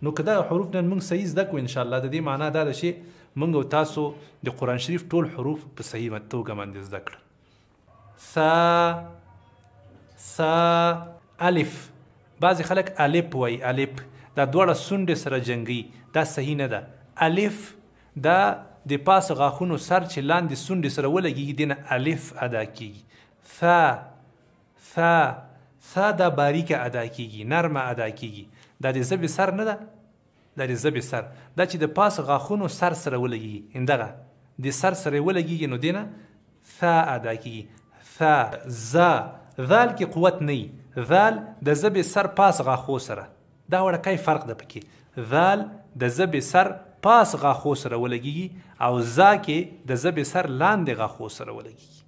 نو که دغه حروف نن موږ صحیح زده کړو، ان شاء الله د دې معنا دا ده چې موږ او تاسو د قرآن شریف ټول حروف په صحیح توګه باندې زده کړل. ثا، ثا، الف. بعضې خلک الف وایي، الف دا دواړه سونډې سره جنګي، دا صحیح نه ده. الف دا د پاس غاښونو سر چې لاندې سونډې سره ولګېږي، دې نه الف ادا کېږي. ثا، ثا، ثا دا باریکه ادا کېږي، نرمه ادا کېږي. دا د ژبې سر نه ده، دا د ژبې سر دا چې د پاس غاښونو سر سره ولګېږي، همدغه د سر سره ولګېږي، نو دې نه ثا ادا کېږي. ثا، ذا، ذال کې قوت نه وي، ذال د ژبې سر پاس غاښو سره، دا وړکی فرق ده پکې. ذال د ژبې سر پاس غاښو سره ولګېږي او ذا کې د ژبې سر لاندې غاښو سره ولګېږي.